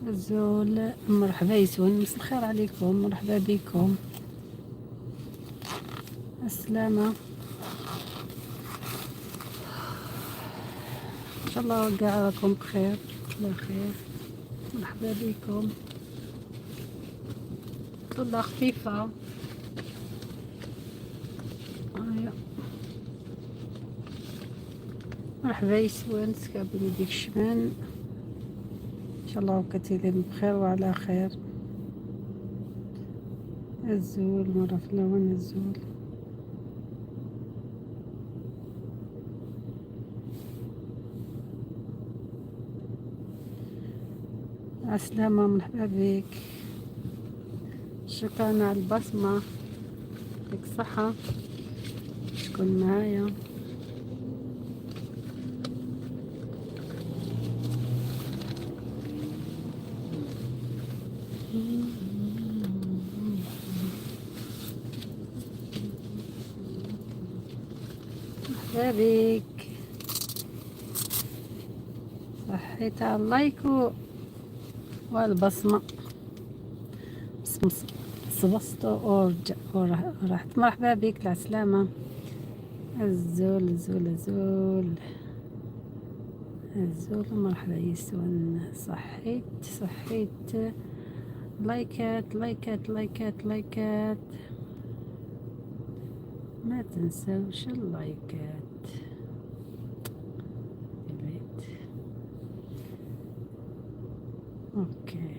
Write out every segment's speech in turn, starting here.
الزول مرحبا يسون، مساء الخير عليكم، مرحبا بكم. السلامة، ان شاء الله كاع راكم بخير على خير. مرحبا بكم. طلة خفيفة. هيا مرحبا يسوان سكابني ديك الشمان. ان شاء الله كتيرين بخير وعلى خير. الزول مرة في الأول الزول. عسلامة، مرحبا بك. شكرا على البصمة، يعطيك الصحة. شكون معايا؟ مرحبا بك. صحيت على اللايك والبصمة. صبصت ورجع ورحت. مرحبا بك، العسلامة. الزول الزول الزول الزول، مرحبا يسون. صحيت صحيت. لايكات لايكات لايكات لايكات، ما تنسوش اللايكات. delete. okay،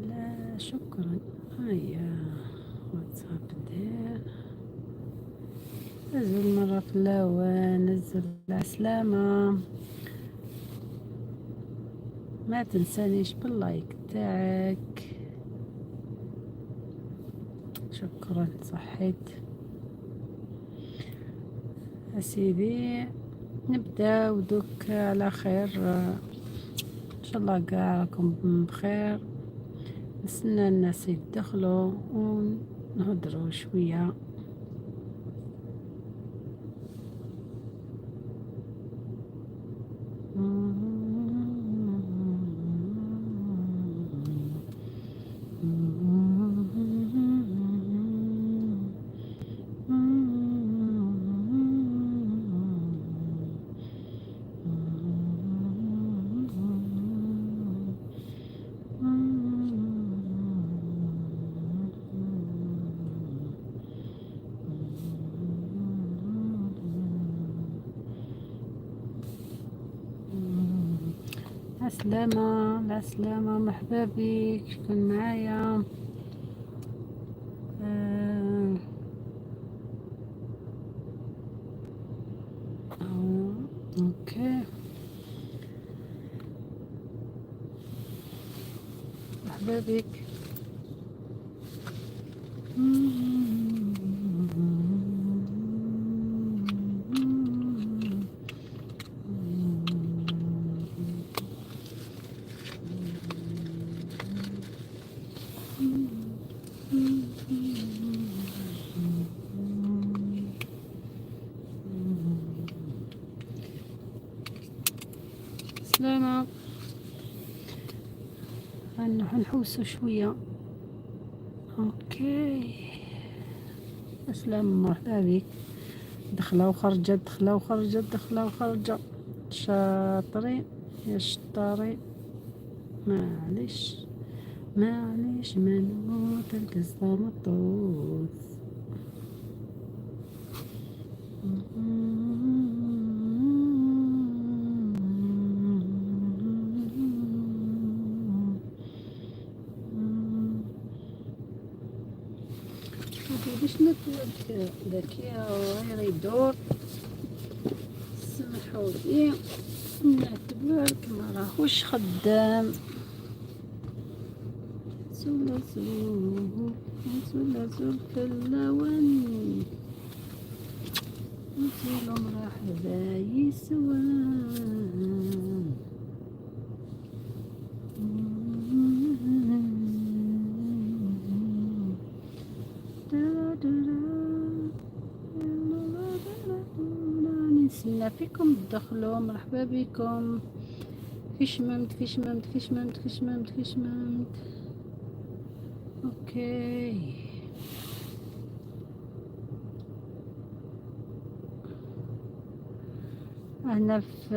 لا شكرا. هيا واتساب ندير نزل مرة في الأول. نزل العسلامة. ما تنسانيش بال like تاعك. شكرا. صحيت اسيدي، نبداو دوك على خير. ان شاء الله كاع راكم بخير. نستنى الناس يدخلوا ونهضروا شويه. عسلامة العسلامة، مرحبا بك. شكون معايا؟ Okay، مرحبا بك. سلامة. نحوسو شوية. okay اسلام، مرحبا بك. دخلة وخرجة، دخلة وخرجة، دخلة وخرجة. شاطرين يا شطارين. معليش معليش، ما نموت القصة مطوس. باش network ذكية غير يدور. سمحوا لي، ال network ما راهوش خدام. زول زول زول زول في اللون، زول مرحبا يسوان. نستنى فيكم تدخلوا. مرحبا بكم كشممت كشممت كشممت كشممت كشممت. okay، هنا في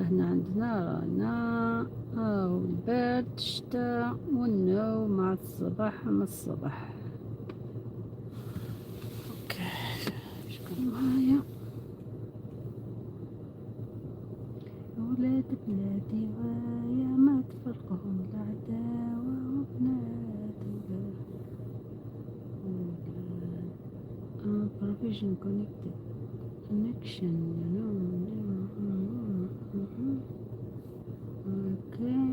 هنا عندنا رانا البرد، الشتاء والنو مع الصباح، من الصباح. okay، شكون معايا؟ ولاد بلادي غاية ما تفرقهم العداوة، وبنات ولاد provision connected connection. no، okay.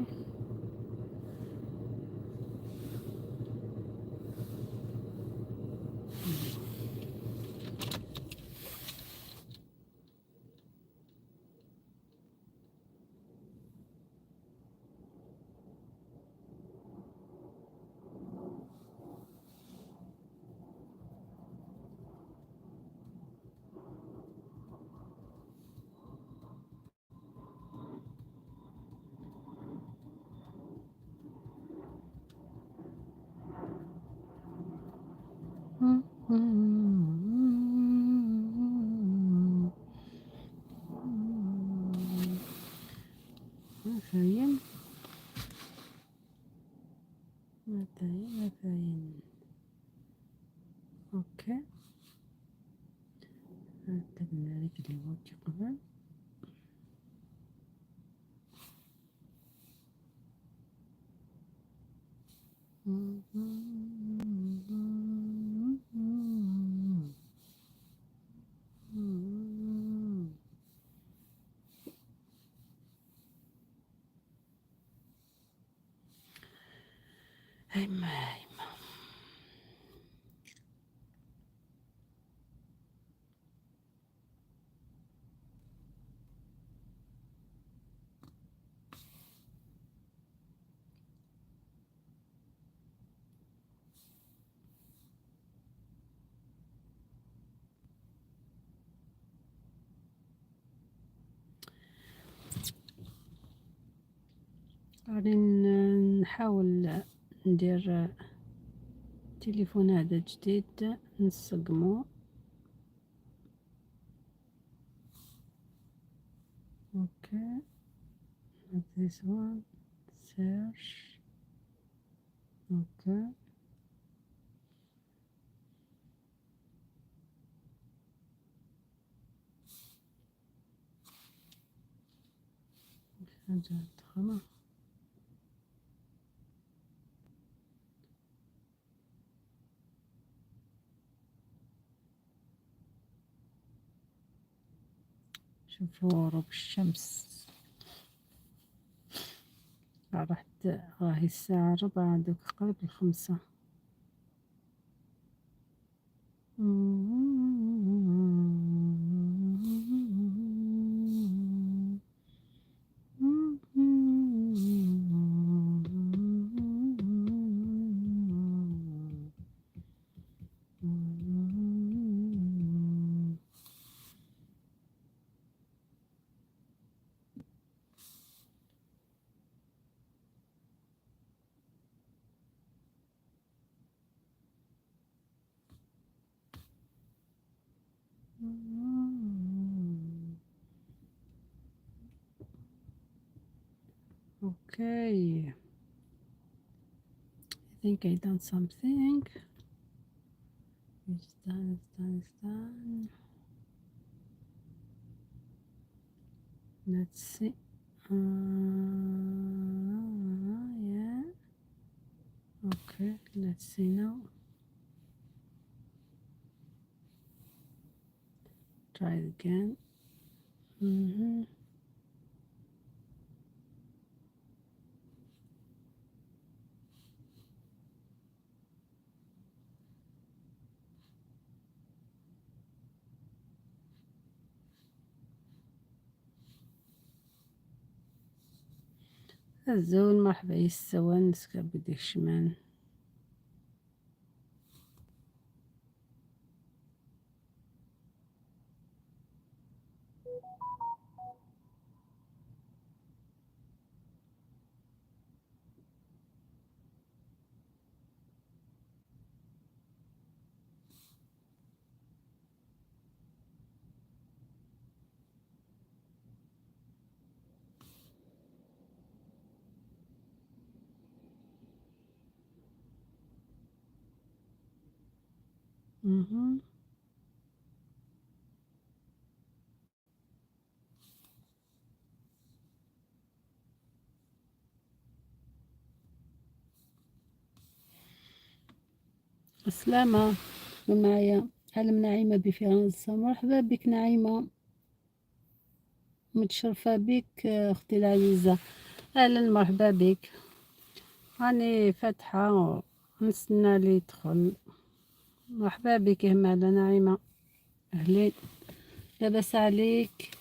ما كاين ما كاين ما كاين. okay، هكذا رجلي وجهي قبل. هيما هيما. غادي نحاول ندير تليفون هذا جديد نسقمو. okay، this one search. okay، حاجة تخمة. شوفوا غروب الشمس. رحت راهي الساعة 4 دوك قريب 5. Okay, I think I done something. It's done, it's done, it's done. Let's see. Yeah. Okay, let's see now. Try it again. الزول مرحبا يسوى نسكب بديك شمان. السلامة معايا علم نعيمة بفرنسا. مرحبا بك نعيمة، متشرفة بك أختي العزيزة. أهلا مرحبا بك. راني فاتحة نستنى اللي يدخل. مرحبا بك همالة نعيمة، أهلين، لاباس عليك؟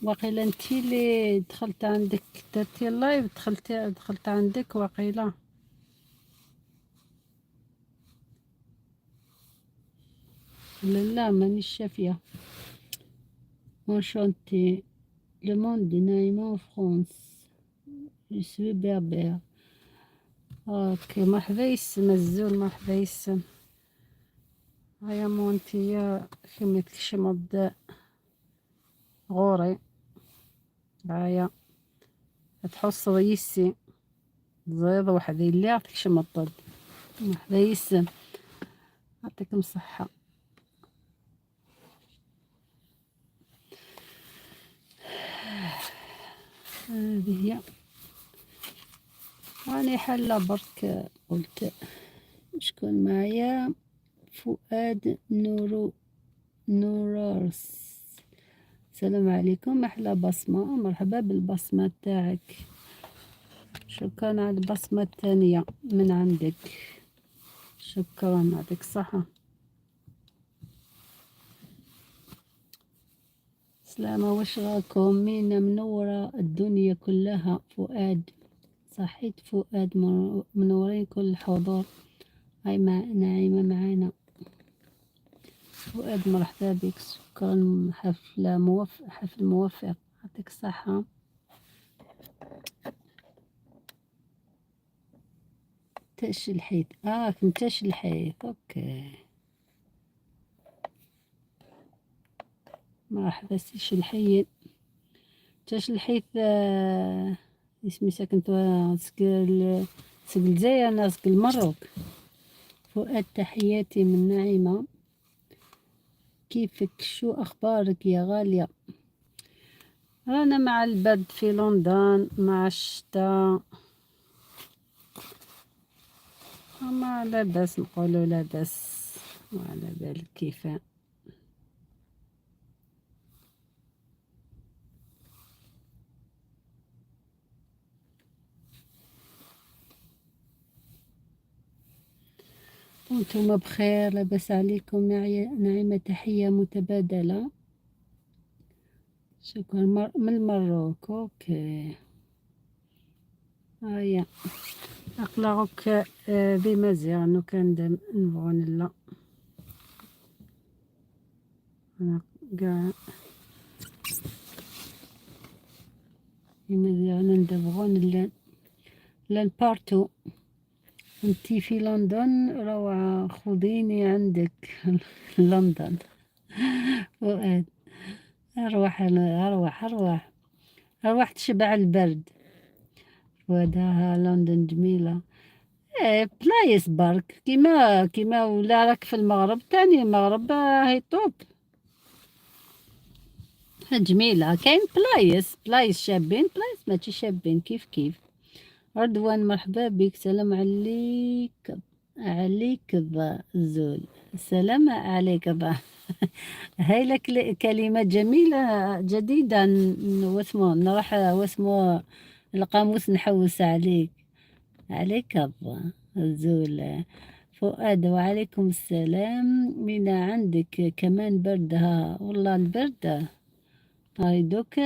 وقيلا انتي اللي دخلت عندك درتي ال live، دخلت عندك وقيلا. لا لا مانيش شافية. Enchantée. Le monde de Naïma en France. Je suis berbère. OK مرحبا يسم الزول، مرحبا يسم. هيا مونتيا كيما تكشمض غوري. هيا تحص يسي زيض وحدي اللي تكشمض. مرحبا يسم، يعطيكم الصحة. هذه هي راني حالة برك. قلت شكون معايا؟ فؤاد نورارس. السلام عليكم، أحلى بصمة، مرحبا بالبصمة تاعك. شكرا على البصمة الثانية من عندك، شكرا، يعطيك الصحة. سلامة، واش راكم؟ مينا منورة الدنيا كلها. فؤاد صحيت فؤاد، منورين كل الحضور. هاي مع نعيمة معانا. فؤاد مرحبا بك، شكرا. حفل موفق، يعطيك الصحة. تاش الحيط، كنتاش الحيط، OK. مرحبا سي شلحيط. تاش الحيط، اسمي ساكن سك الجزائر، انا سك المروك. فؤاد تحياتي من نعيمة. كيفك؟ شو اخبارك يا غالية؟ رانا مع البرد في لندن، مع الشتاء، ما لاباس، نقولوا لاباس، ما على بالك كيف. وانتم بخير، لاباس عليكم؟ نعيمة تحية متبادلة، شكرا. من المروك، OK. هيا أقلعك بمزيان نو كان نبغون لا أنا كاع بمزيان ندبغون لا لا partout. انتي في لندن؟ روعة، خذيني عندك لندن. فؤاد اروح اروح اروح اروح تشبع البرد. فؤاد لندن جميلة. ايه بلايص برك كيما ولا راك في المغرب تاني، المغرب هي top جميلة. كاين بلايص شابين، بلايص ماشي شابين، كيف كيف. رضوان مرحبا بك، سلام عليك، عليك الزول، السلام عليك. هاي لك كلمة جميلة جديدة، واسمو نروح واسمو القاموس نحوس عليك، عليك الزول. فؤاد وعليكم السلام. مينا عندك كمان بردها؟ والله البرد هاي دوك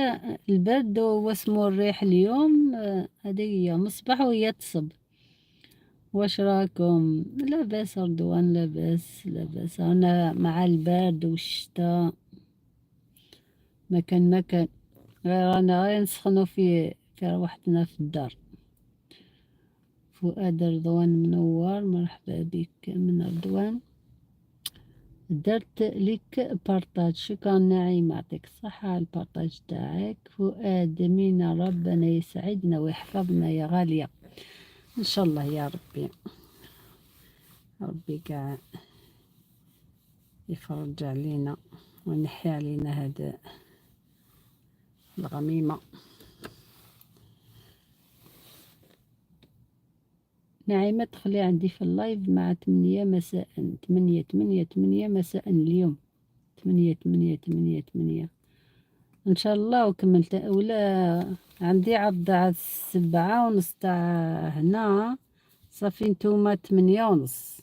البرد واسمو الريح اليوم، هذه هي مصباح وهي تصب. واش راكم؟ لاباس رضوان، لاباس لاباس. انا مع البرد والشتاء ما كان غير انا غير نسخنو في روحتنا في الدار. فؤاد رضوان منور، مرحبا بك من رضوان. درت لك partage، شكرا نعيم، يعطيك الصحة على ال partage تاعك. فؤاد مينا ربنا يسعدنا ويحفظنا يا غالية ان شاء الله يا ربي، ربي كاع يفرج علينا وينحي علينا هذا الغميمة. نعيمة تدخلي عندي في ال live مع 8 مساء، 8 8 8 مساء اليوم، 8 8 8 8 ان شاء الله. وكملت ولا عندي عرض على 7:30 تاع هنا، صافي نتوما 8:30.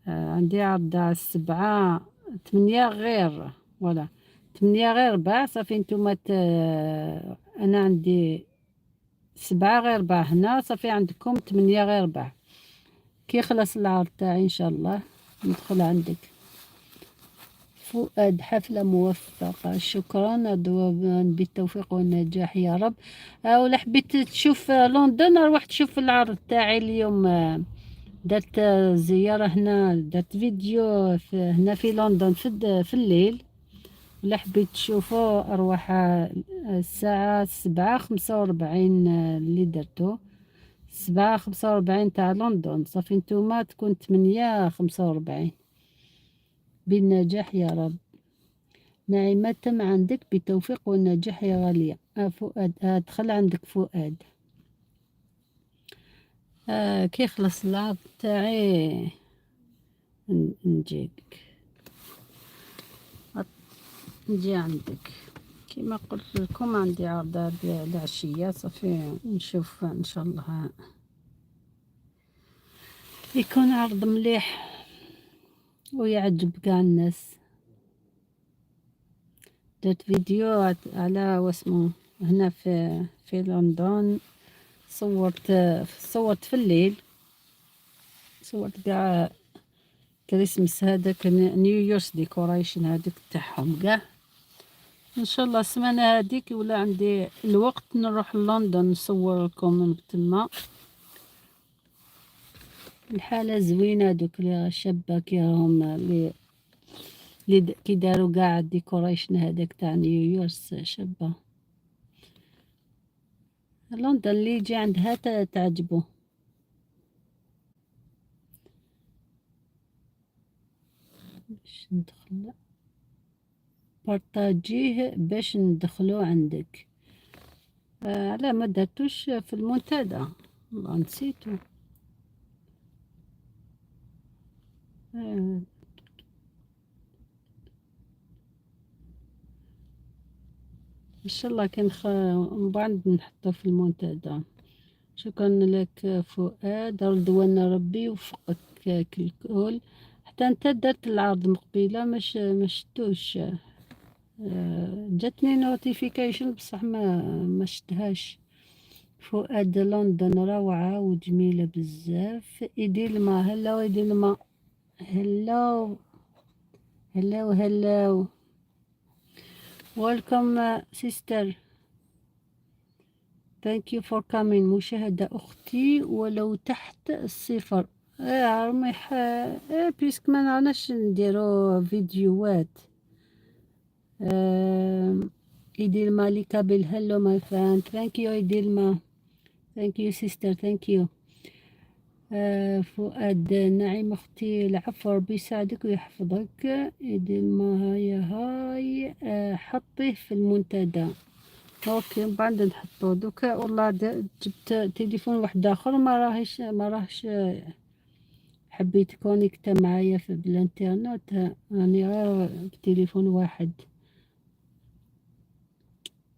عندي عرض على 7، 8 غير، voilà 8 غير ربع، صافي نتوما انا عندي 7 غير ربع هنا، صافي عندكم 8 غير ربع. كي يخلص العرض تاعي ان شاء الله ندخل عندك. فؤاد حفلة موفقة، شكرا بالتوفيق والنجاح يا رب. ولا حبيت تشوف لندن روح تشوف العرض تاعي اليوم، درت زيارة هنا، درت فيديو هنا في لندن في الليل، ولا حبيت تشوفو اروح الساعة 7:45 اللي درتو، 7:45 تاع لندن، صافي نتوما تكون 8:45. بالنجاح يا رب. نعيمة تم عندك بالتوفيق والنجاح يا غالية. فؤاد، دخل عندك فؤاد. كي يخلص العرض تاعي نجيك، نجي عندك. كما قلت لكم عندي عرض هاد العشية، صافي نشوف ان شاء الله يكون عرض مليح ويعجب كاع الناس. درت فيديو على واسمو هنا في لندن، صورت في الليل، صورت كاع كريسمس هذاك New Year's decoration هذاك تاعهم كاع. ان شاء الله السمانه هذيك ولا عندي الوقت نروح لندن نصور لكم من تما. الحاله زوينه، دوك لي شابه كي راهم لي كي داروا كاع decoration هذاك تاع New Year's شابه. لندن اللي يجي عندها تعجبو. باش ندخل بارطاجيه باش ندخلو عندك. علاه ما درتوش في المنتدى؟ والله نسيتو. ان شاء الله كي من بعد نحطو في المنتدى. شكرا لك فؤاد، رضوان ربي يوفقك الكل. حتى انت درت العرض مقبله ما شتوش، جاتني notification بصح ما شتهاش. فؤاد لندن روعة وجميلة بزاف. إديلما، hello إديلما، hello hello hello، welcome sister، thank you for coming. مشاهدة أختي ولو تحت الصفر. رميح، puisque ما نعناش نديرو فيديوهات. إديلما ليكابيل، hello my friend، thank you إديلما، thank you sister، thank you. فؤاد نعيم أختي العفو، ربي يساعدك ويحفظك. إديلما هاي هاي، حطيه في المنتدى. okay من بعد نحطو. دوكا والله جبت تليفون واحد اخر ما راهش حبيت connecté معايا في بالانترنت، راني غير بتليفون واحد.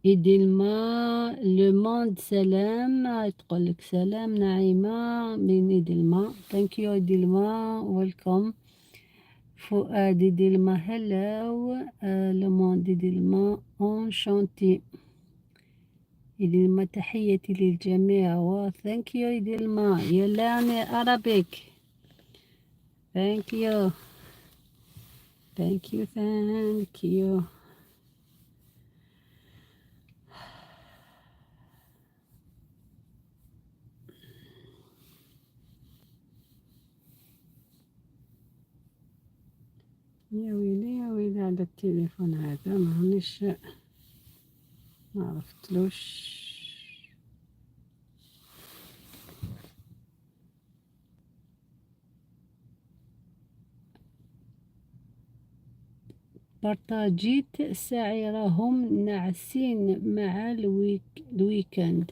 إديلما le monde سلام، تقول لك سلام نعيمة من إديلما، thank you إديلما، welcome. فؤاد إديلما hello، le monde إديلما enchanté. إديلما تحياتي للجميع، و thank you إديلما، you learn Arabic، thank you thank you thank you. يا ويلي يا ويلي على التليفون هذا، مانيش ما عرفتلوش. بارطاجيت ساعي راهم ناعسين مع ال week-end.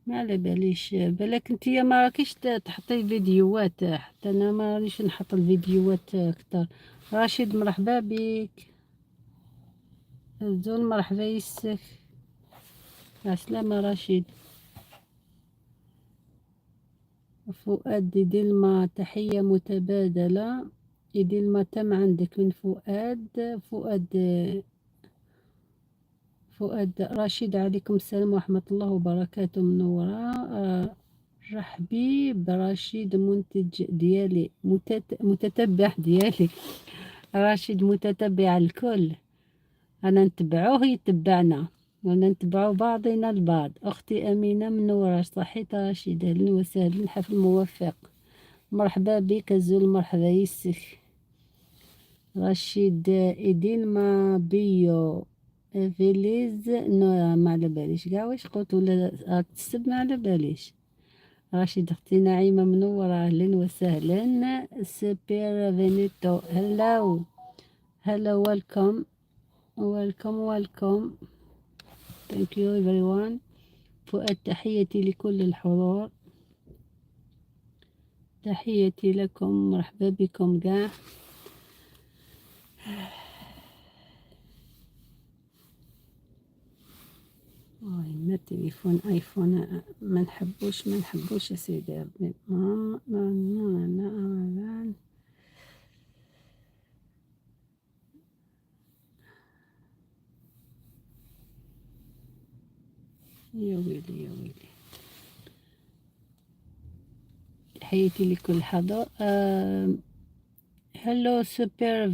ما على باليش، بالك انتيا ما راكيش تحطي فيديوهات، حتى انا ما رانيش نحط الفيديوهات اكثر. رشيد مرحبا بك، الزول مرحبا يسك، عسلامة رشيد. فؤاد ديلما تحية متبادلة، ديلما تم عندك من فؤاد. فؤاد رشيد عليكم السلام ورحمة الله وبركاته، منورة. رحبي برشيد منتج ديالي، متتبع ديالي. رشيد متتبع الكل، أنا نتبعوه يتبعنا، أنا نتبعو بعضنا البعض. أختي أمينة منورة، صحيت رشيد، أهلا وسهلا، حفل موفق، مرحبا بك الزول، مرحبا يسك. رشيد إدين ما بيو فيليز نو ما على باليش كاع واش قلت ولا راك تسب، ما على باليش. رشيد اختي نعيمة منورة، اهلا وسهلا. سوبر فينيتو hello hello، welcome welcome welcome، thank you everyone. فؤاد تحياتي لكل الحضور، تحياتي لكم، مرحبا بكم كاع. ما تليفون ايفون ما نحبوش، ما نحبوش يا سيدي ربي. ما ما ما يا ويلي يا ويلي. تحياتي لكل حضور. hello سوبر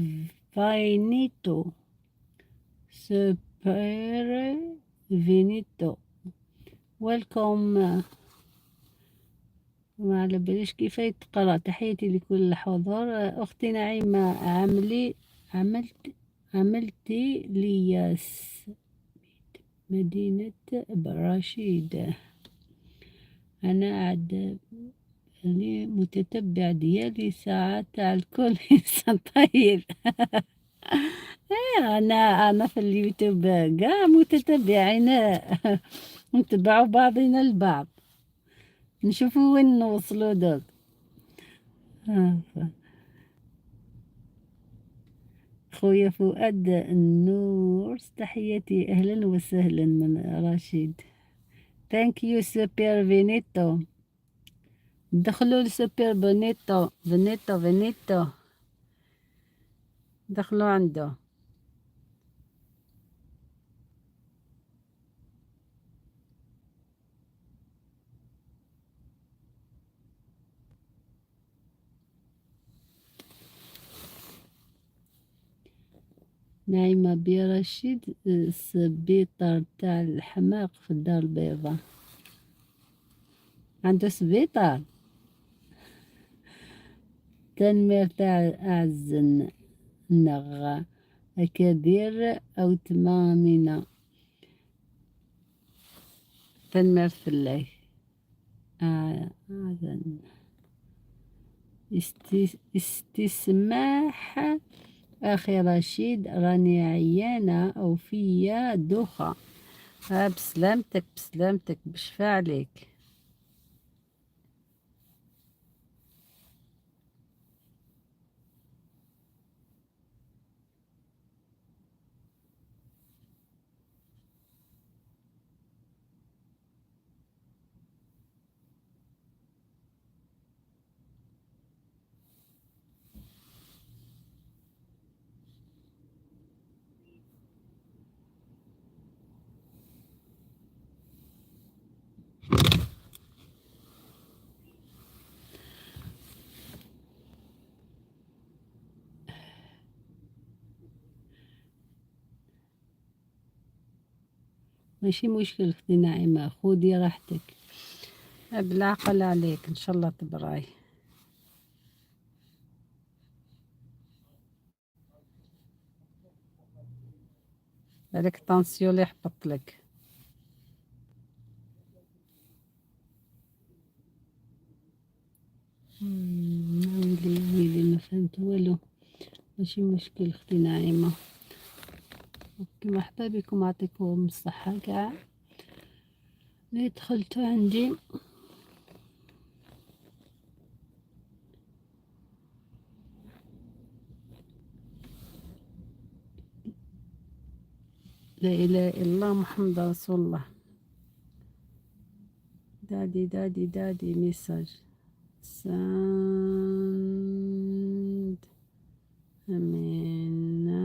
فاينيتو، سوبر فينيتو welcome. ما على باليش كيف يتقرا. تحياتي لكل الحضور. اختي نعيمة عملتي لي مدينة برشيد، أنا عاد لي متتبع ديالي ساعات تاع الكل إنسان طيب. أنا في اليوتيوب كاع متتبعين، نتبعوا بعضنا البعض، نشوفوا وين نوصلوا دوك. خويا فؤاد النور تحياتي، أهلا وسهلا من رشيد. thank you سوبر فينيتو، دخلوا لسوبر فينيتو، فينيتو فينيتو، دخلوا عنده. نعيمة برشيد السبيطار تاع الحماق في الدار البيضاء، عنده سبيطار. تنمير تاع أعزن نغ أكادير أو تمامنا تنمير في الله. أعزن استسماح أخي رشيد، راني عيانة أو فيا دوخة. بسلامتك بسلامتك، بشفا عليك. ماشي مشكل اختي نعيمة، خودي راحتك، بالعقل عليك، ان شاء الله تبراي. بالك tension اللي حبط لك. ويلي فهمت والو. ماشي مشكل اختي نعيمة. OK، مرحبا بكم، يعطيكم الصحة كاع اللي دخلتو عندي. لا اله الا الله محمد رسول الله. دادي دادي دادي message send minute.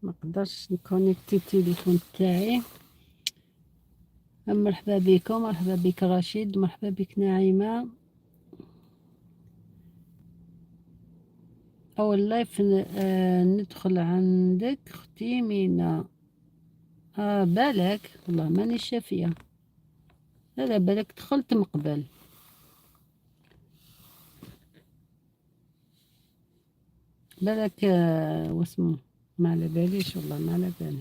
ما قدرتش نكونيكتي التليفون تاعي. مرحبا بكم، مرحبا بك رشيد، مرحبا بك نعيمة. أول live ندخل عندك اختي مينا. بالك والله ماني شافية. لا لا بالك دخلت من قبل. بالك واسمو ما على باليش والله، ما على بالي،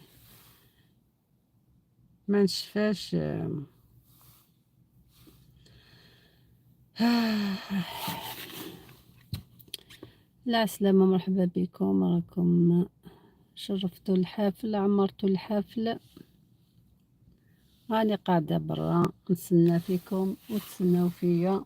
ما نشفاش. لا سلامة، مرحبا بكم، راكم شرفتوا الحفل، عمرتوا الحفل. راني قاعدة برا نستنى فيكم وتسناو فيا.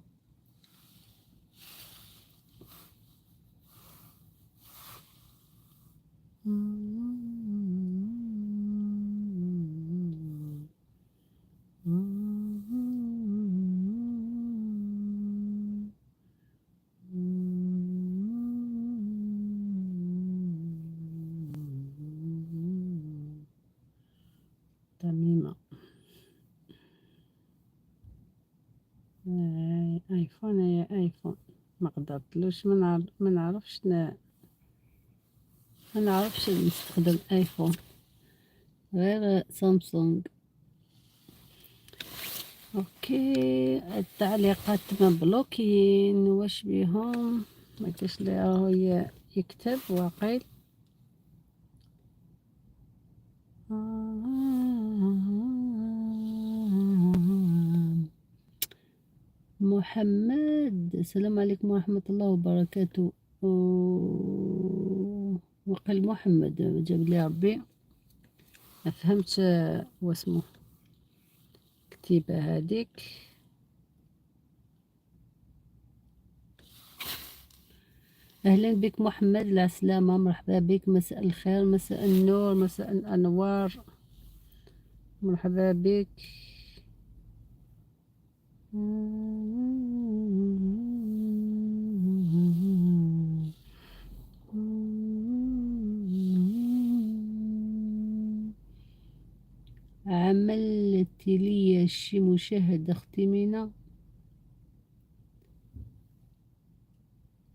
تميمة. ايفون يا ايفون ما قدرتلوش، ما نعرفش نستخدم ايفون غير سامسونج. OK التعليقات مبلوكيين، واش بيهم؟ ما كاش اللي راهو يكتب واقيل. محمد السلام عليكم ورحمة الله وبركاته. وقال محمد جاب لي ربي ما فهمتش واسمه كتيبة هذيك. أهلا بك محمد، العسلامة، مرحبا بك، مساء الخير، مساء النور، مساء الأنوار، مرحبا بك. عملت لي شي مشاهدة اختي مينا؟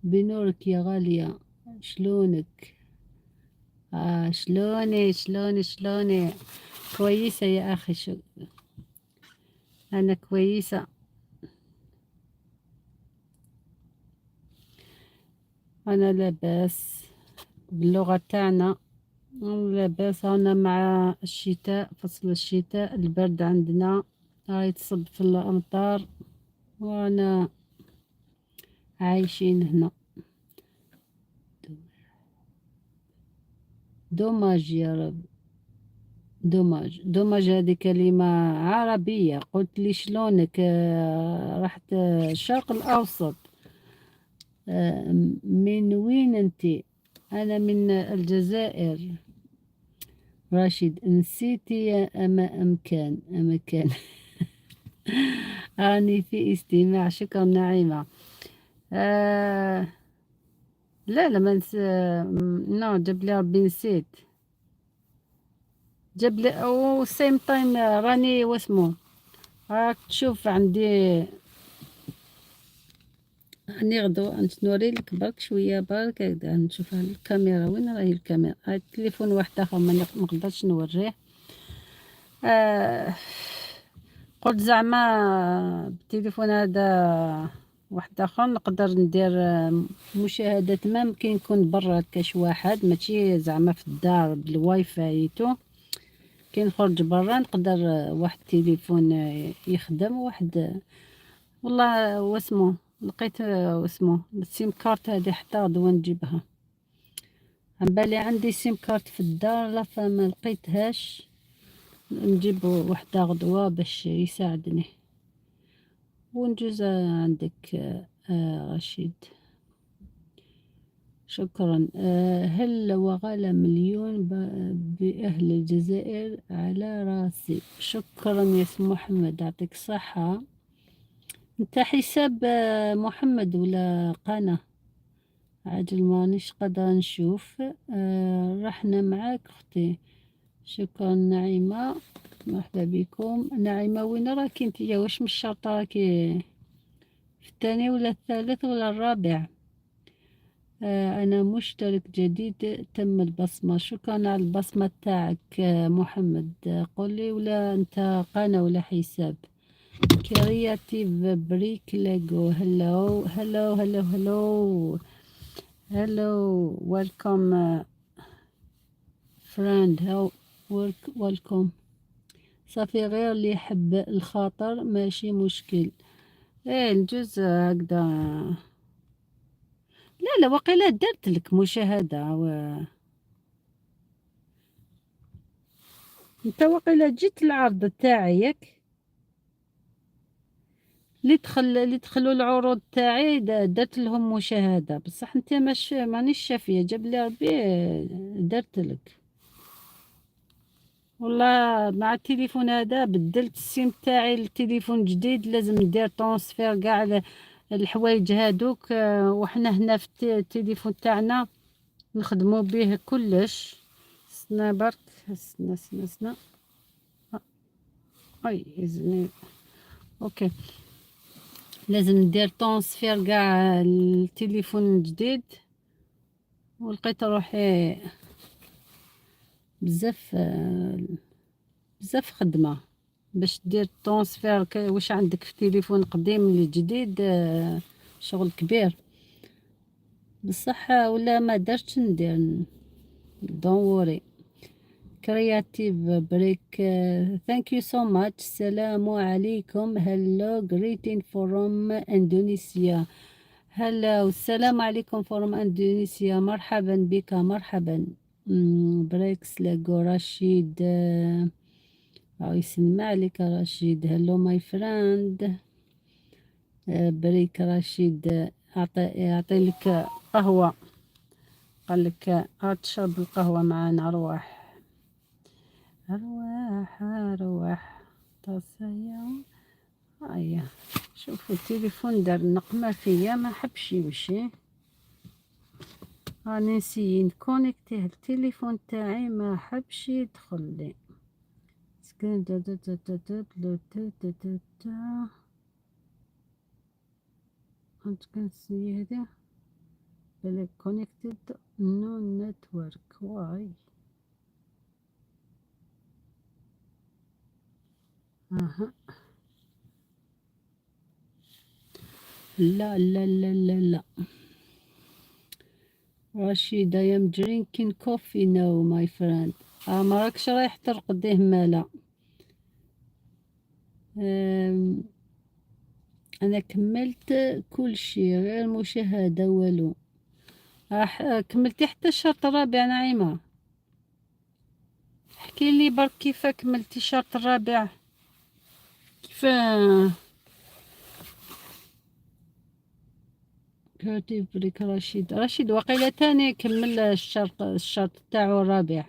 بنورك يا غالية، شلونك؟ شلوني شلوني شلوني؟ كويسة يا أخي، شو أنا كويسة، أنا لاباس باللغة تاعنا لاباس. أنا مع الشتاء، فصل الشتاء، البرد عندنا راهي تصب في الأمطار وأنا عايشين هنا. dommage يا رب، dommage dommage، هذه كلمة عربية. قلت لي شلونك؟ رحت الشرق الأوسط. من وين أنت؟ أنا من الجزائر. راشد نسيتي أما أمكان أمكان. راني في استماع. شكرا نعيمة. لا لا ما نس... no جاب لي ربي نسيت، جاب لي او same time راني واسمو راك تشوف عندي راني غدو نوري لك برك شويه برك هكذا نشوف الكاميرا وين راهي الكاميرا. هاي التليفون واحد اخر ما نقدرش نوريه. قلت زعما بالتليفون هذا واحد اخر نقدر ندير مشاهدات، même كي نكون برا كاش واحد، ماشي زعما في الدار بال wifi et tout. كي نخرج برا نقدر واحد التليفون يخدم واحد. والله واسمو لقيت واسمو ال SIM carte هذه، حتى غدوة نجيبها. عن بالي عندي SIM carte في الدار، لا فما لقيتهاش. نجيب وحدة غدوة باش يساعدني. ونجوز عندك رشيد، شكرا. هلا وغلا مليون بأهل الجزائر، على راسي. شكرا يا محمد، يعطيك الصحة. انت حساب محمد ولا قناة؟ عاجل مانيش قادرة نشوف. رحنا معاك اختي، شكرا نعيمة، مرحبا بكم. نعيمة وين راكي انتيا؟ واش من الشرطة راكي؟ في الثاني ولا الثالث ولا الرابع؟ أنا مشترك جديد، تم البصمة. شكرا على البصمة تاعك محمد. قولي ولا أنت قناة ولا حساب؟ Creative Brick Lego، hello hello hello hello hello، welcome friend، welcome. صافي، غير اللي يحب الخاطر، ماشي مشكل. ايه نجوز هكذا. لا لا، وقيلا درت لك مشاهدة انت وقيلا جيت العرض تاعي ياك؟ اللي دخلوا العروض تاعي درت لهم مشاهدة، بصح انت ماش مانيش شافية. جاب لي ربي درت لك. والله مع التليفون هذا بدلت ال SIM تاعي لتليفون جديد، لازم ندير transfert كاع الحوايج هادوك. وحنا هنا في التليفون تاعنا نخدمو به كلش. استنى برك، استنى استنى استنى. اي إذن OK، لازم ندير transfert كاع التليفون الجديد، ولقيت روحي بزاف بزاف خدمة باش دير transfert واش عندك في تليفون قديم لجديد، شغل كبير. بصح ولا ما درتش ندير، don't worry. Creative Brick، thank you so much. السلام عليكم، hello، greeting from Indonesia. hello، السلام عليكم from Indonesia، مرحبا بك، مرحبا. Bricks Lego رشيد، يسلم عليك رشيد. hello my friend. بريك رشيد يعطي لك قهوة، قال لك تشرب القهوة معنا. أرواح أرواح أرواح تصيا. هيا شوفوا التليفون دار نقمة فيا، ما حبش يمشي. راني نسيي نكونيكتيه التليفون تاعي، ما حبش يدخل لي. سكان تا تا تا تا تا تا تا تا تا. كنت كنسيي هادي بالك connected، no network، why؟ اها، لا لا لا لا لا. رشيد، I am drinking coffee now my friend. ما راكش رايح ترقديه مالا؟ انا كملت كل شيء غير مشاهدة والو. راح كملتي حتى الشرط الرابع نعيمة؟ احكي لي برك كيف كملتي الشرط الرابع، كيف؟ Creative Brick رشيد، رشيد وقيلة تاني كمل الشرط تاعو الرابع.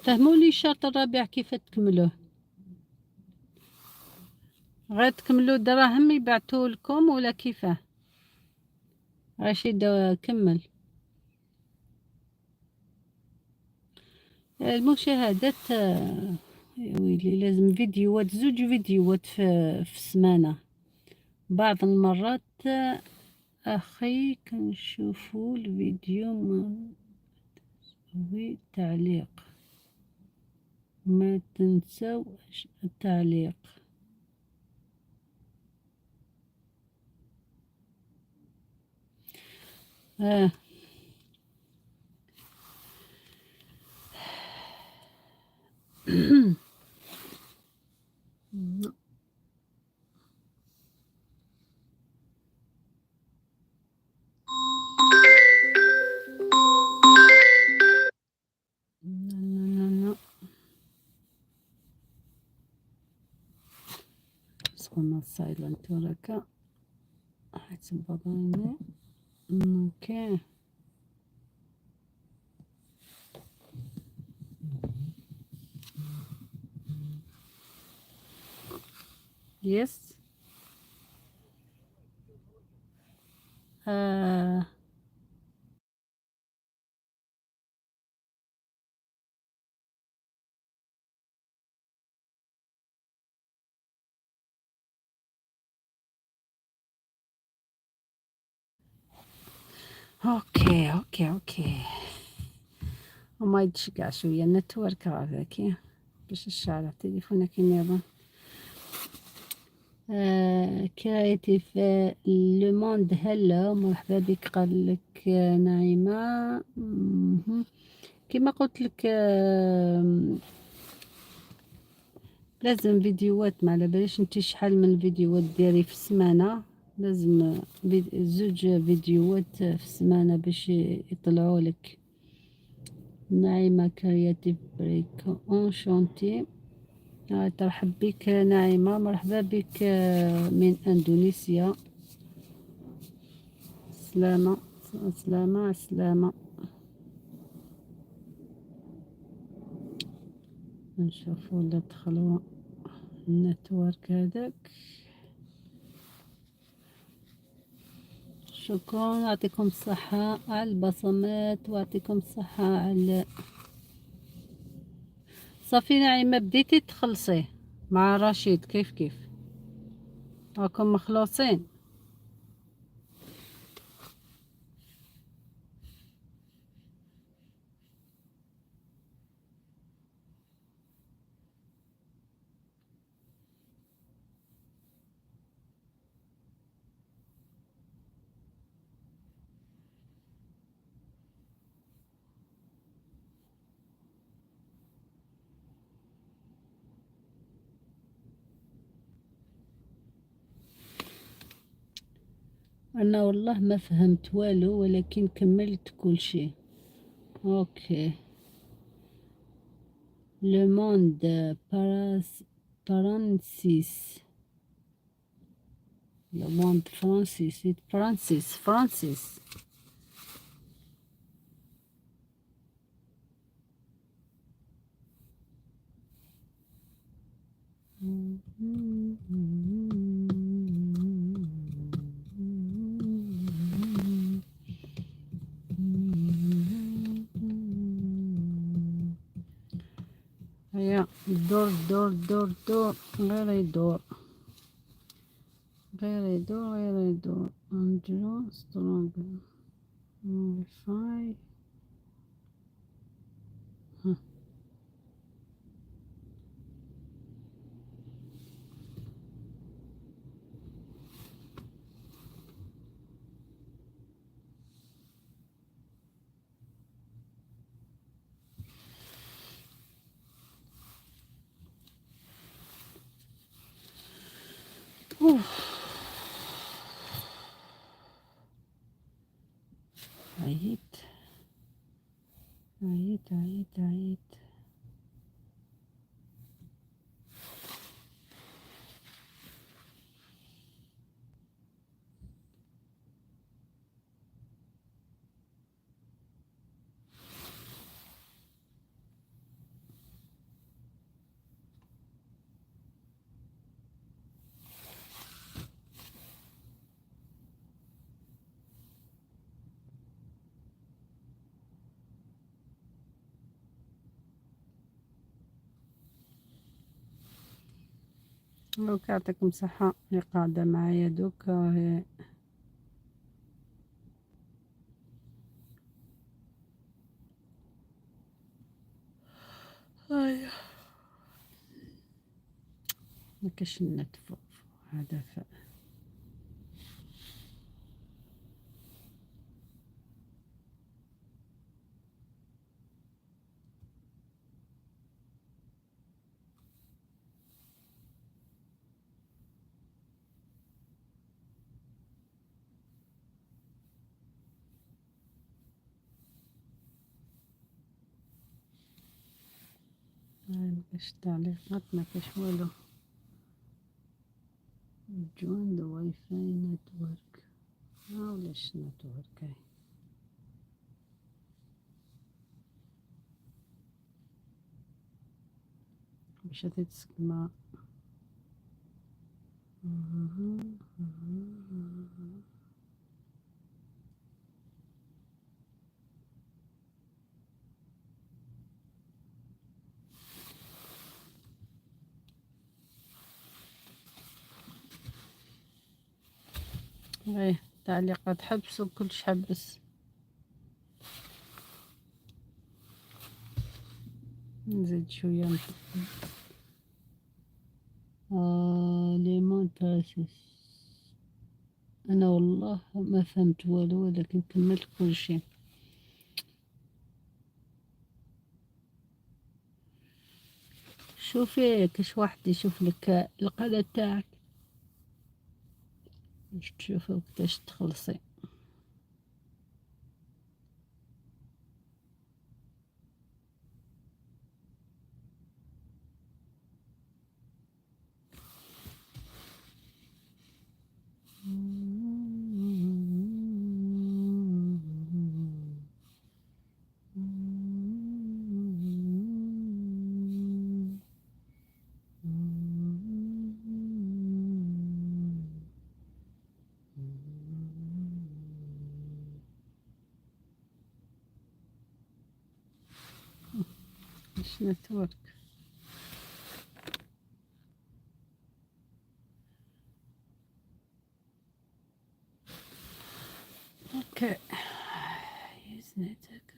فهموني الشرط الرابع كيف تكملوه؟ غير تكملوا دراهم يبعثوا لكم ولا كيفاه؟ رشيد كمل المشاهدات. يا ويلي، لازم فيديوهات، زوج فيديوهات في السمانة بعض المرات. أخي كنشوفو الفيديو ما oui تعليق، ما تنسوش التعليق. Non. سخونة silent وراك حتبغيني. okay yes. okay okay okay. وما يتشقع شوية ال network هذاك باش الشارع تليفونك النظام. Creative le monde hello، مرحبا بك. قال لك نعيمة. كما قلت لك لازم فيديوهات، ما على باليش انت شحال من فيديوهات ديري في السمانة. لازم زوج فيديوهات في السمانة باش يطلعوا لك. نعيمة Creative Break enchantée. ترحب بك نعيمة، مرحبا بك من اندونيسيا. سلامة سلامة سلامة. نشوفوا ولا دخلوا ال network هذاك. شكرا، يعطيكم الصحة على البصمات ويعطيكم الصحة على صافي. نعيمة بديتي تخلصي مع رشيد كيف كيف راكم مخلوصين؟ أنا والله ما فهمت والو ولكن كملت كل شيء. okay le monde فرانسيس، le monde فرانسيس، فرانسيس فرانسيس. هيا دور دور دور دور، غير يدور غير يدور غير يدور. اندرو strong modify. اوف عييت عييت عييت عييت. دوك يعطيكم صحة اللي قاعدة معايا دوك. راهي ما كاش النت فوق هذا. ما كاش تعليقات، ما كاش والو. Join the Wi-Fi network. ولاش network هاي؟ باش تتسمى. ايه، تعليقات حبس وكلش حبس. نزيد شوية. ليمون براسس. أنا والله ما فهمت والو، ولكن كملت كل شيء. شوفي كاش واحد يشوف لك القناة تاعك باش تشوفي وقتاش تخلصي. مش network. Okay, use network,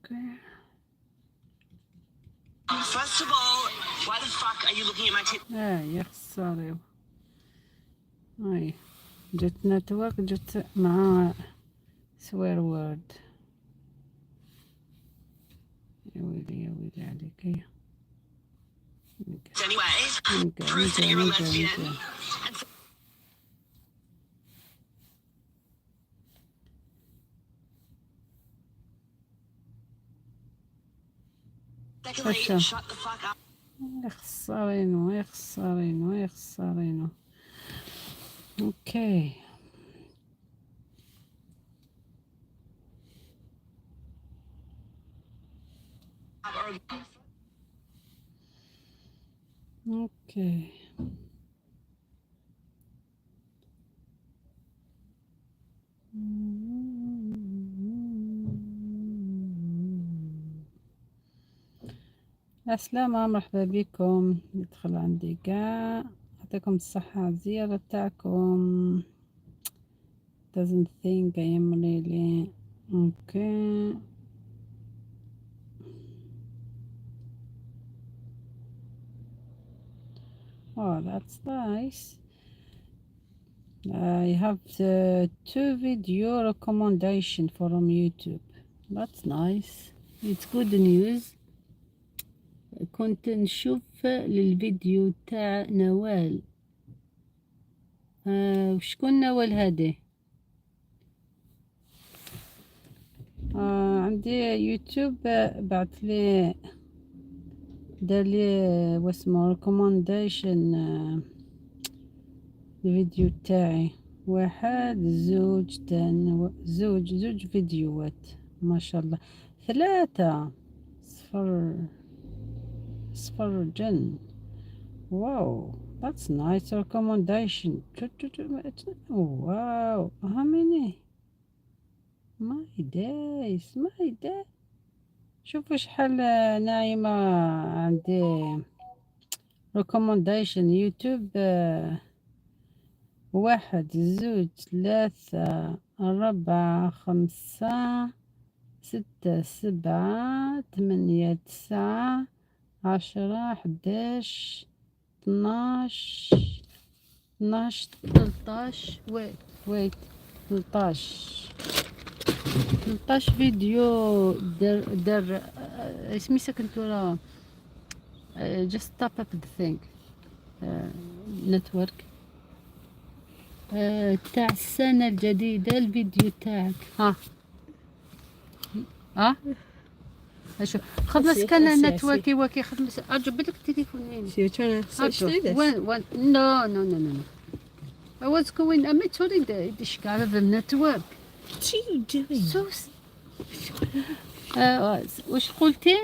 okay. First of all, why the fuck are you looking at my tits? اه يا خسارة، هاي جت network، جت مع swear word. يا ويلي يا ويلي عليك يا. Anyway, proof that you're a lesbian. And secondly, Gotcha. shut the fuck up. يا خسارينو، يا خسارينو، يا خسارينو. Okay. Or Okay. السلامة، مرحبا بكم. يدخل عندي كاع، يعطيكم الصحة على الزيارة تاعكم. Doesn't think I am really okay. Oh, that's nice. I have the two video recommendation from YouTube. That's nice. It's good news. كنت نشوف للفيديو تاع نوال. وشكون نوال هادي؟ عندي يوتيوب بعث لي، دار لي واسمو recommendation الفيديو تاعي. واحد، زوج، تان زوج، زوج فيديوهات، ما شاء الله. ثلاثة، صفر صفر جن. Wow, that's nice recommendation. Wow, how many? My days, my day. شوفوا شحال ناعمة عندي recommendation يوتيوب. واحد، زوج، ثلاثة، أربعة، خمسة، ستة، سبعة، ثمانية، تسعة، 10، 11، 12 12 13, wait, wait, 13 13 فيديو در اسمي سكنت ولا just top up the thing, network تاع السنة الجديدة الفيديو تاعك. ها ها شوف خدمة كان network واكي خدمة أرجو بالك التليفون. So you're trying to search through this? When, when, no, no, no, no, no. I was going, I'm تريد إشكال the network. What are you doing? سوس وش قلتي؟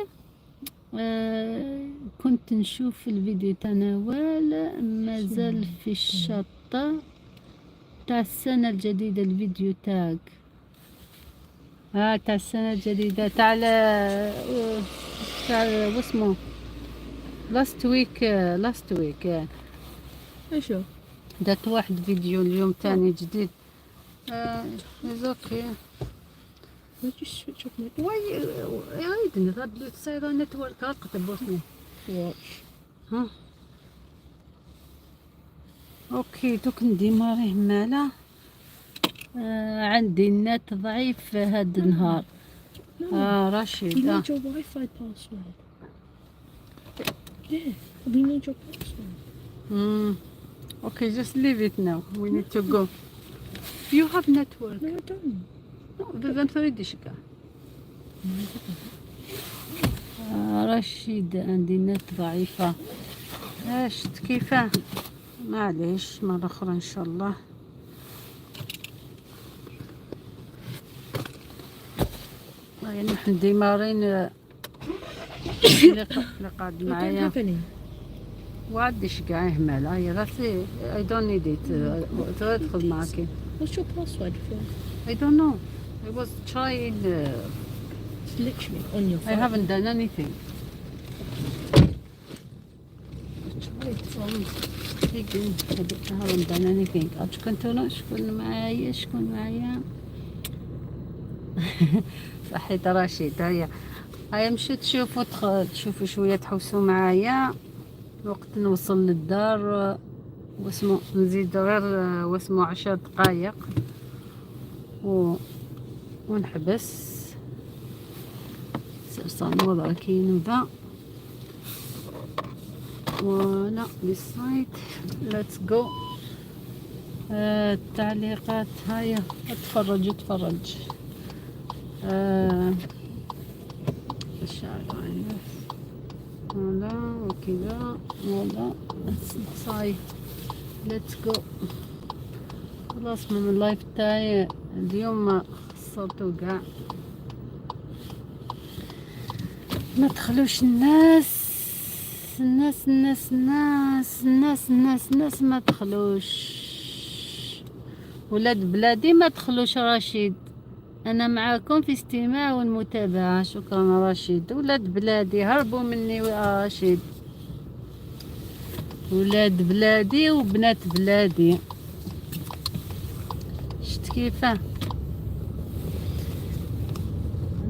كنت نشوف الفيديو تاع نوال مازال في الشطة تاع السنة الجديدة الفيديو تاعك تاع السنة الجديدة تاع واسمو last week, last week. Oh, sure. درت واحد فيديو اليوم تاني جديد. It's okay. Why'd you switch off my Why I didn't تصير network قطب. Watch? ها okay دوك نديماريه مالا عندي النت ضعيف هاد النهار. No. رشيد. We need your Wi-Fi password. Yeah, we need your password. Okay, just leave it now. We need to go. You have network. No, I don't. No, بابا تريدش كاع. رشيد عندي النت ضعيفة شت كيفاه معليش مرة أخرى إن شاء الله. يعني نحن ديمارين اللي قاعد I don't معايا have any. وعدش كاع يهمل هيا راسي I don't need it. تدخل معاك. What's your password for? I don't know. I was trying. It's literally on your I phone. haven't done anything. I tried from again. I haven't done anything. شكون تونا شكون معايا شكون معايا صحيت رشيد هيا هيا مشيت تشوفوا تشوفوا شوية تحوسوا معايا وقت نوصل للدار واسمو نزيد غير واسمو 10 دقايق ونحبس الوضع كاين va. Voilà, this side, let's go. التعليقات هاي اتفرج اتفرج الشعر voilà وكذا voilà ça y est, let's go. خلاص من ال live تاعي اليوم خسرتو كاع ما دخلوش الناس الناس الناس الناس الناس الناس الناس ما دخلوش ولاد بلادي ما دخلوش. رشيد انا معاكم في استماع والمتابعة شكرا رشيد. ولاد بلادي هربوا مني يا رشيد ولاد بلادي وبنات بلادي شت كيفاه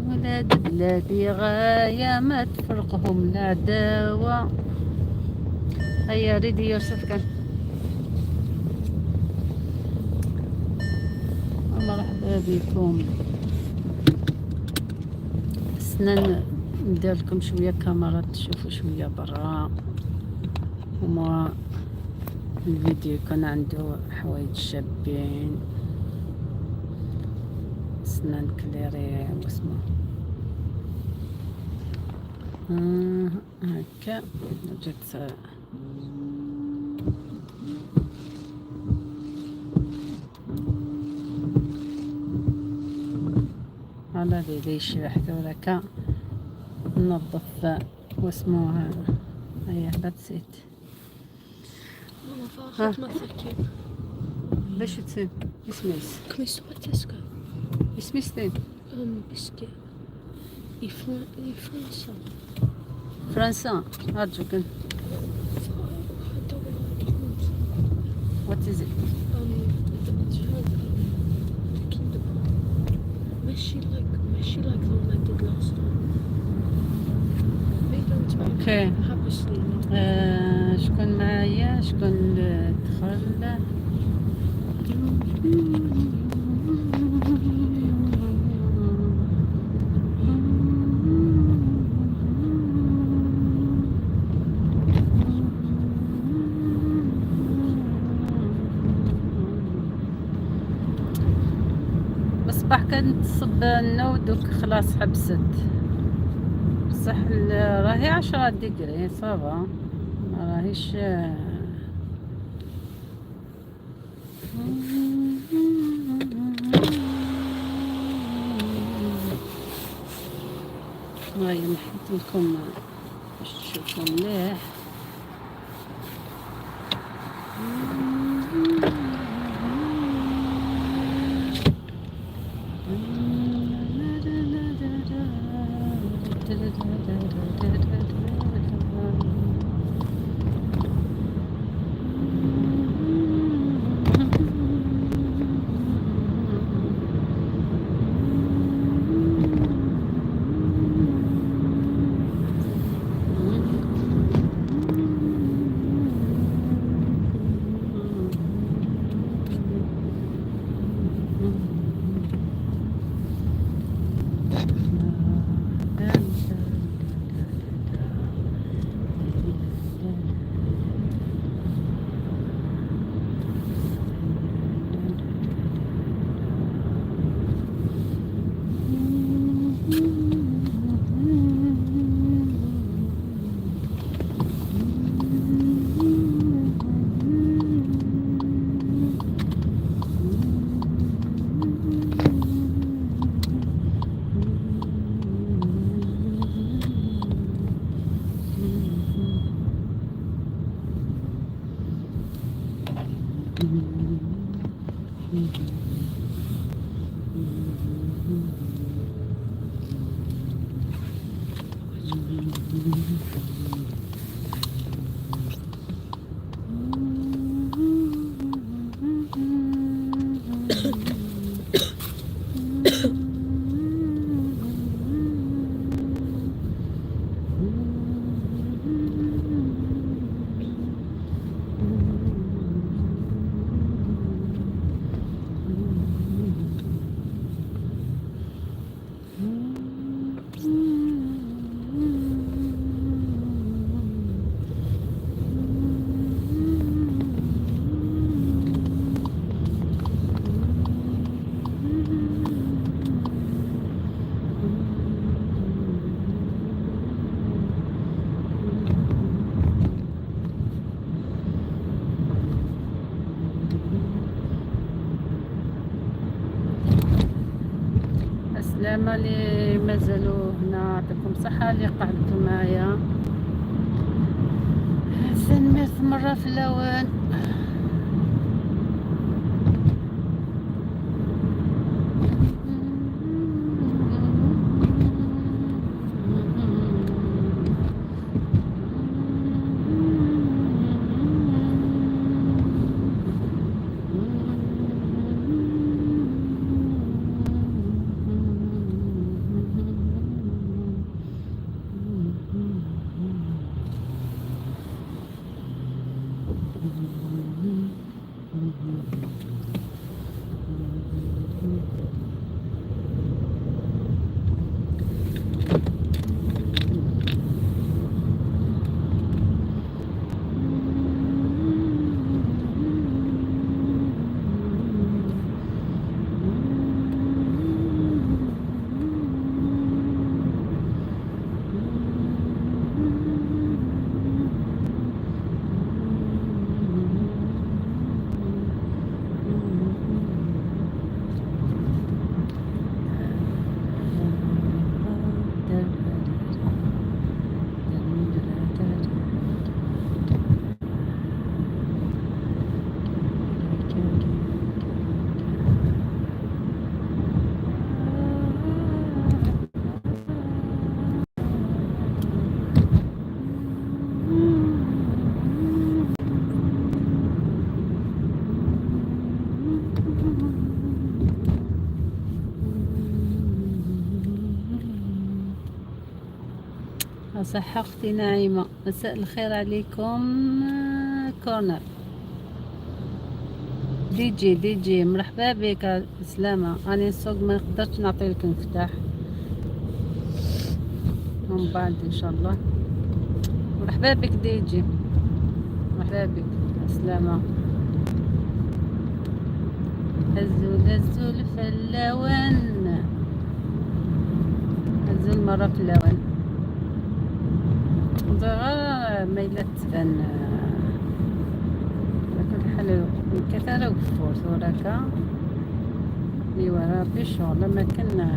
ولاد بلادي غاية ما تفرقهم العداوة. هيا ready yourself كان مرحبا بكم. سنن ندير لكم شوية كاميرا تشوفوا شوية برا وما الفيديو يكون عنده حوايج شابين. سنان كليري واسمه هكا جات على ليش وحده ننظف واسمه هيا that's it. Mama, فاخذ ما باش تصير اسميس. Can we stop at Tesco? اسميس Biscuit. I فرنسا. فرنسا أرجوك. I don't know what What is it? The Kinder ماشي like the one I did last time. They don't Okay. have a sleep. شكون معايا شكون دخل؟ الصباح كانت تصب النو، دوك خلاص حبست. بصح راهي 10 degrés، ça va، ما راهيش. هاي نحط لكم باش تشوفوا مليح. السلامة اللي مازالوا هنا، يعطيكم صحة اللي قعدتوا معايا. سنميرت مرة في اللون. صحة أختي نعيمة، مساء الخير عليكم. corner. دي جي دي جي مرحبا بك، سلامة. راني نسوق، ما نقدرش نعطي لك المفتاح، ومن بعد ان شاء الله. مرحبا بك دي جي، مرحبا بك، سلامة. أزول أزول فلاون، أزول مرة فلاون، غير ما إلا تبان. على كل حال كثر وفور ثوراكا إيوا ربي شغل ما كان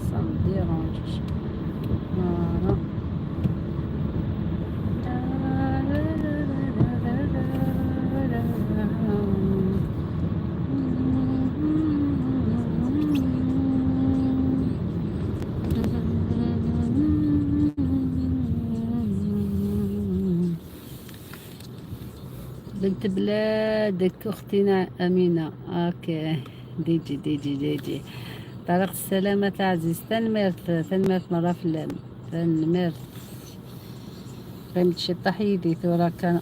ça me dérange. Voilà. بنت بلادك أختنا أمينة. okay دي جي دي جي دي جي، طريق السلامة عزيز. تنمرت تنمرت مرة في اللام تنمرت. قيمة شي تحيدي ثورة كان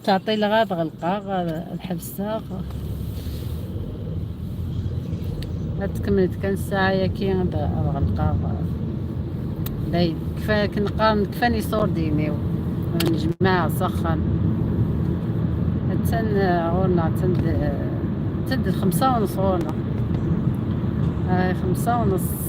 تعطي لغا غلقة الحبسة ما تكملت كان الساعة ياكي غلقة باين. كفا كنقام كفاني صور ديني نجمع سخن تن غورنا تند تند 5:30 غورنا. هاي 5:30.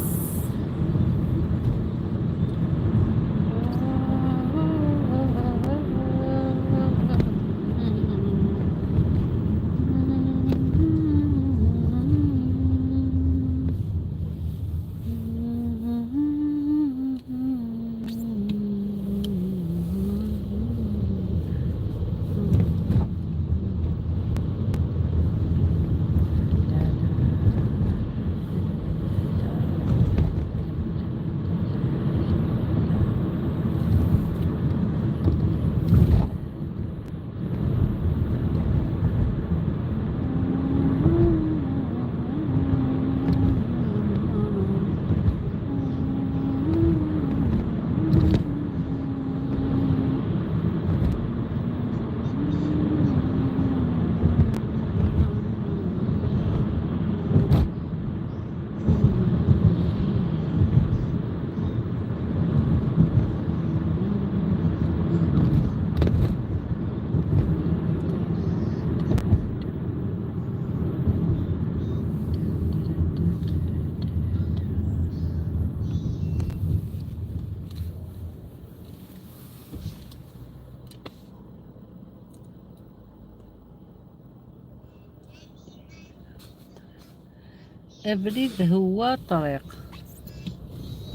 أبريد هو طريق.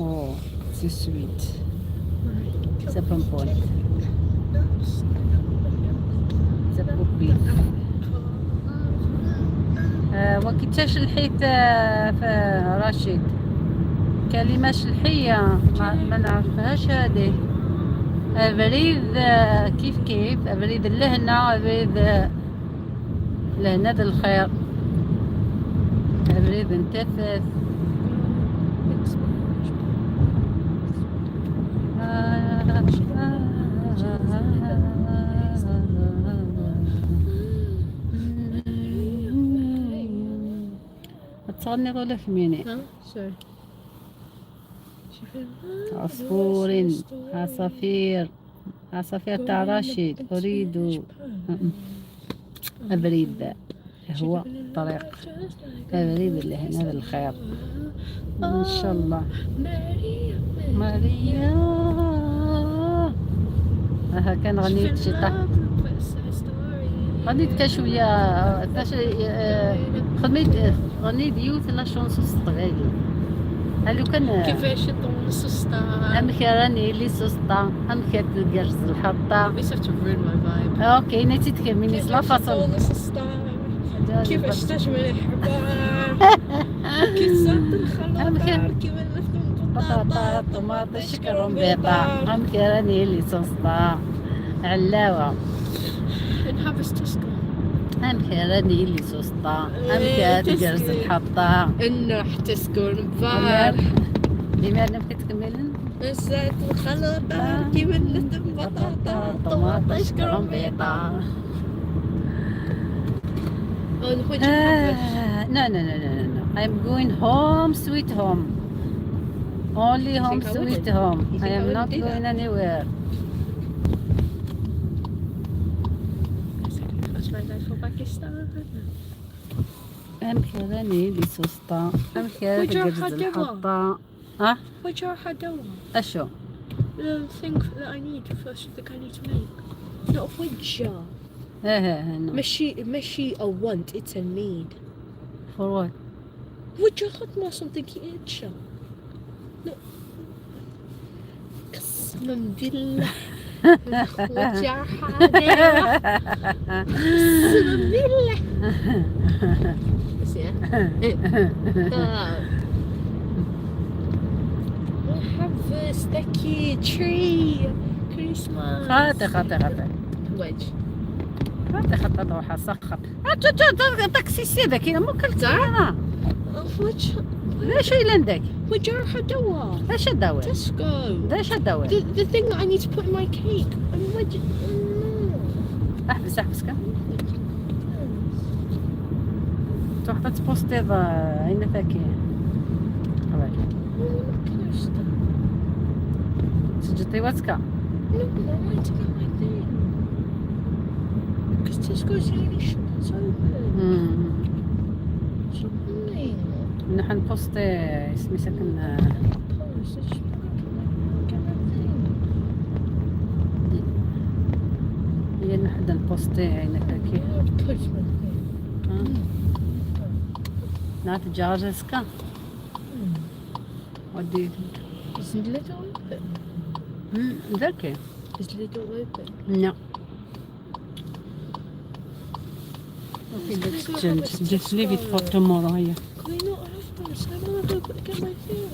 أوه c'est sweet سبن بوينت سبوبي. وكيتاش الحيت في رشيد كلمة شلحية ما نعرفهاش هذه. أبريد كيف كيف أبريد لهنا، أبريد لهنا ذا الخير، أبريد انتثث. تغني ولا فميني؟ عصفور عصافير عصافير تاع رشيد. أريد أبريد هو طريق، أبريد اللي هنا بالخير إن شاء الله. ماريا ها كان غنيت شي طاح غنيت كا شوية فاش خدمت غنيت ديوت la chanson الصغيري. هلو كان كيفاش تونس السطا أم كراني لي سوسطا أم كتقرز الحطة. This have to ruin my vibe. okay نتي تكملي la façon. تونس السطا كيفاش تجمل الحبار كسرت الخلاطار كيما نخدم بطاطا طماطم شكر بيطا أم كراني لي سوسطا علاوة نحبس تسكر أم كراني لي سوسطا أم كتقرز الحطة. إنه تسكر بار. لماذا نبقي تكملن؟ نسات الخلطة كي ولت بطاطا طماطش كرومبيطة. Oh, what'd you have? No, no, no, no, no, no. I'm going home, sweet home. Only home, think I sweet wouldn't? home. You I think I am wouldn't not do that? going anywhere. That's my life for Pakistan. أمشي راني لسوسطا أمشي وجه تقرز حدوة. الحطة ها Which are Hadoa? أشو The thing that I need first thing I need to make. Not وجه. ها ها ها ماشي ماشي a want, it's a need. For what? وجه خدمة something يتشا. No. قسما بالله. وجه حدوة. قسما بالله. I have this sticky tree. Christmas. خاطي خاطي خاطي Wedge. خاطي خاطي روحها سخط تاكسي سيدا كاين مو كلت انا Which ليش عندك which are Hadoa? ليش الدواء Tesco. ليش الدواء The thing that I need to put in my cake. And wedge. No. احبس احبس كم تروح تبوستي عين ذاكي سجلتي واتسكا No, I want to get my thing. Because Tesco's the only shop that's open. Something. نحن بوستي اسمي سكن Post. It's just not gonna put my get my thing. هي نحن نبوستي عين ذاكي I want to post my thing. نعت جارزكا What do you think? Is Lidl open? ذاكي Is Lidl open? No. Okay, let's just leave it for tomorrow. Yeah. Can we not have this? I want to go get my thing.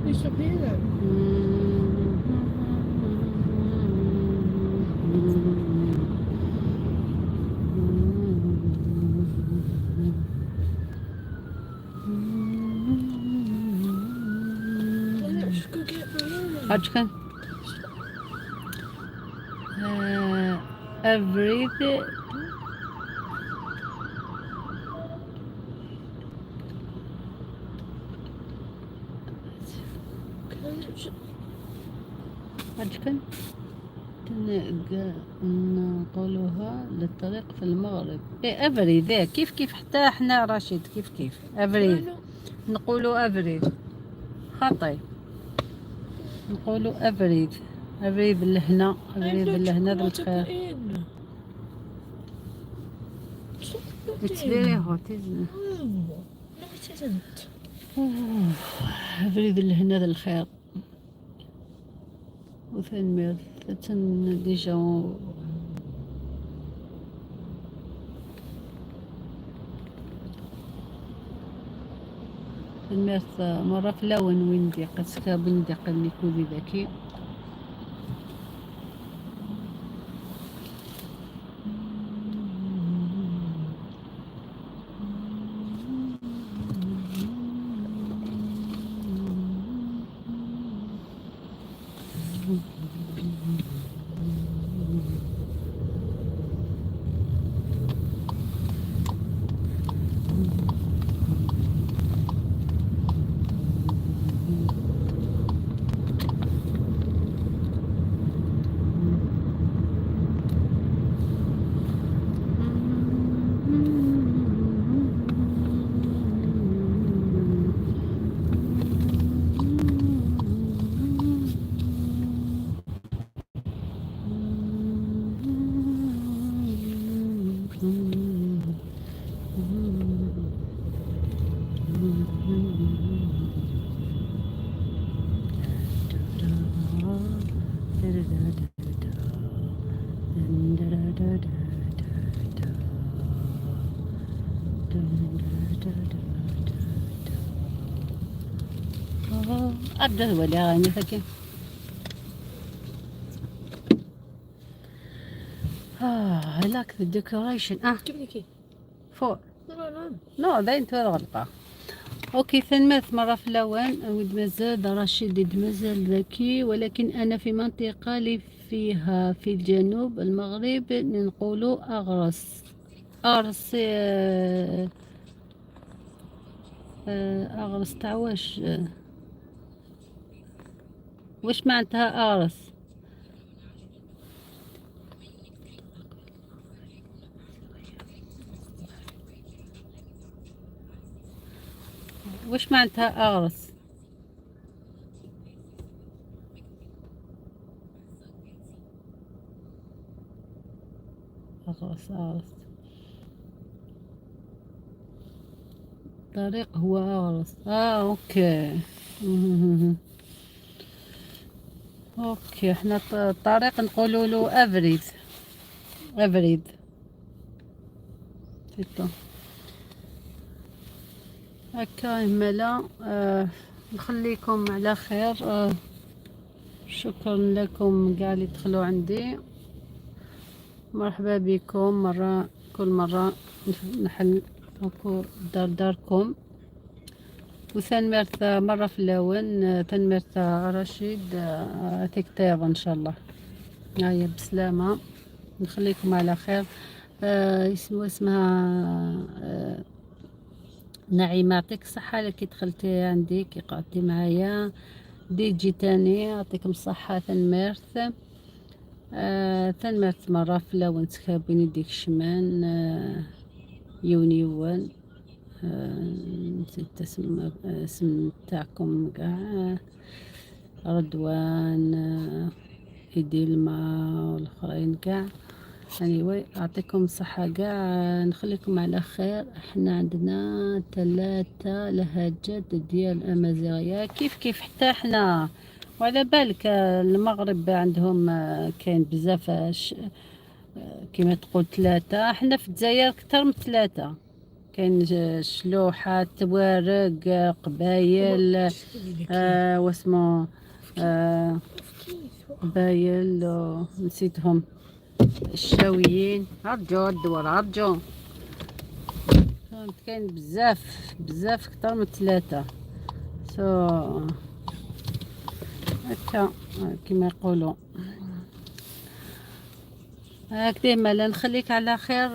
It's up here then. Why not just go get my own? عجبك؟ everything. Can I not just... عجبك؟ نقولها للطريق في المغرب إيه افري ذا كيف كيف حتى احنا رشيد كيف كيف Can I افري not? نقولوا افريد خطي نقولوا افريد افريد لهنا I have افريد no لهنا chocolate to بالخير put in. Stop It's looking. very hot, isn't it? No. No, it isn't. افريد لهنا ذا الخير وثاني تن déjà الميرث مرة في لون وين ديق سكا بين ديق نيكودي ذاكي. أبدا ولا غني فكي. Ah, I like the decoration. Ah, Give me the key. For No. No, باين غلطة. okay، ثنميرث مرة فلاون ود مازال رشيد مازال ذكي، ولكن انا في منطقة اللي فيها في الجنوب المغرب نقولوا اغرس اغرس اغرس تاع واش واش معناتها اغرس؟ واش معناتها اغرس؟ اغرس اغرس طريق هو اغرس. Okay مهم. okay، احنا الطريق نقولوا له افريد افريد c'est tout. هكا هملا نخليكم على خير. شكرا لكم كاع اللي دخلوا عندي، مرحبا بكم مرة كل مرة نحل دار داركم. وثنميرث مرة فلاون، ثنميرث رشيد تيكتير ان شاء الله. هيا بسلامة، نخليكم على خير. اسمها نعيمة، يعطيك الصحة كي دخلتي عندي، كي قعدتي معايا. دي جي تاني يعطيكم الصحة. ثنميرث ثنميرث مرة فلاون تكابين يديك الشمان يون يون نسيت اسم تاعكم كاع، رضوان إديلما والاخرين كاع. anyway يعطيكم الصحة كاع، نخليكم على خير. احنا عندنا 3 لهجات ديال الأمازيغية كيف كيف حتى احنا، وعلى بالك المغرب عندهم كاين بزاف كيما تقول 3، احنا في الجزائر أكثر من 3. كاين شلوحة، توارق، قبايل، واسمو قبايل نسيتهم، الشاويين، رجو الدور رجو. فهمت، كاين بزاف بزاف اكثر من 3. so هكا كما يقولوا هكذا. مالا نخليك على خير.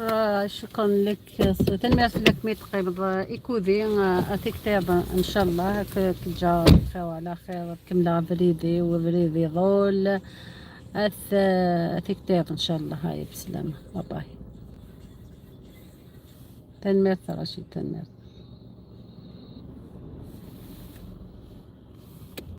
شكرا لك، تنميرت لك ميتقيب ايكوذي اتيكتيب ان شاء الله. كتجا بخير على خير، كملة بريدي وبريدي ضول اتيكتيب ان شاء الله. هاي بسلامة، bye bye. تنميرت رشيد، تنميرت.